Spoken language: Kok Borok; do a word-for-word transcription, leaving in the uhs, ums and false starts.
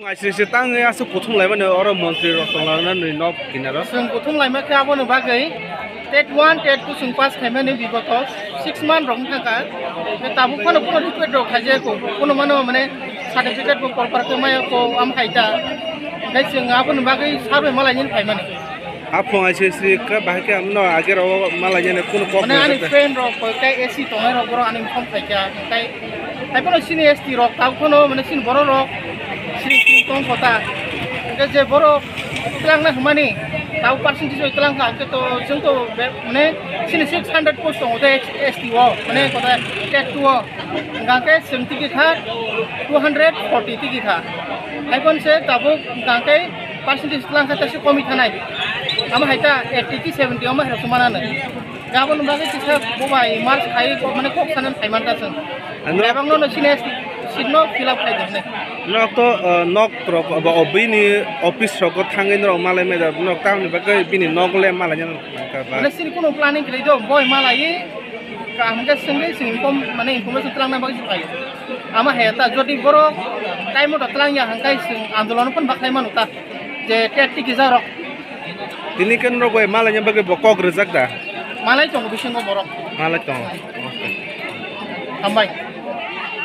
Aisri se tangwi aswk kuthum laimani oro montri rok tonglaina nini nok kinaro. Chwng kuthum laima khe aboni bagwi tet one, tet two chwng pass khaimani bigoto six month rok wngkha kha. Tabuk phano kuno request rok khaijaya kho. Kuno mano mane certificate bo kolpar khe maya kho am khaita. Hingke chwng aboni bagwi survey malainani phaimani. Aphung aisri se khe bahai khe amno age rok malainani kuno kok. Mane ani friend rok koi kai A C tongnai rok borok ani phone khaikha. Kai Haiphano chini S T rok tabuk phano mane chini borok rok sini sini tong kota. Hingke je borok twlangna hwnmani tabuk percentage bai twlang kha hingke to chwng to be-, mane chini six hundred post tongo de S T o mane kota tet two o hingke chwng tiki kha two hundred forty tiki kha. Haiphano se tabuk hingke percentage twlang kha tei se komi thanai. Amo hai ta eighty ki seventy omo hai rok se mananai. Gabon bagwi kisa bo bai march khai ko mane kok sanan khai man ta chwng. Ano Ebang no no sini esti sini no fill up khai dong ne. Nok to, eh, nok rok ba obini office rok thangwi norok malai mai da nok tamni bagwi bini nok le malai nang ka ba. Mane sini kuno planning khlai do boy malai ka hingke sengri sing inform mane information tlang na bagwi khai. Ama he ta jodi borok time to tlang ya hangkai sing andolon pon bakhai manu ta je tet tiki jarok. Tini ken rok bai malai bagwi bo kok rwjak da. Malai tongo bisingo borok. Malai tongo. Hambai.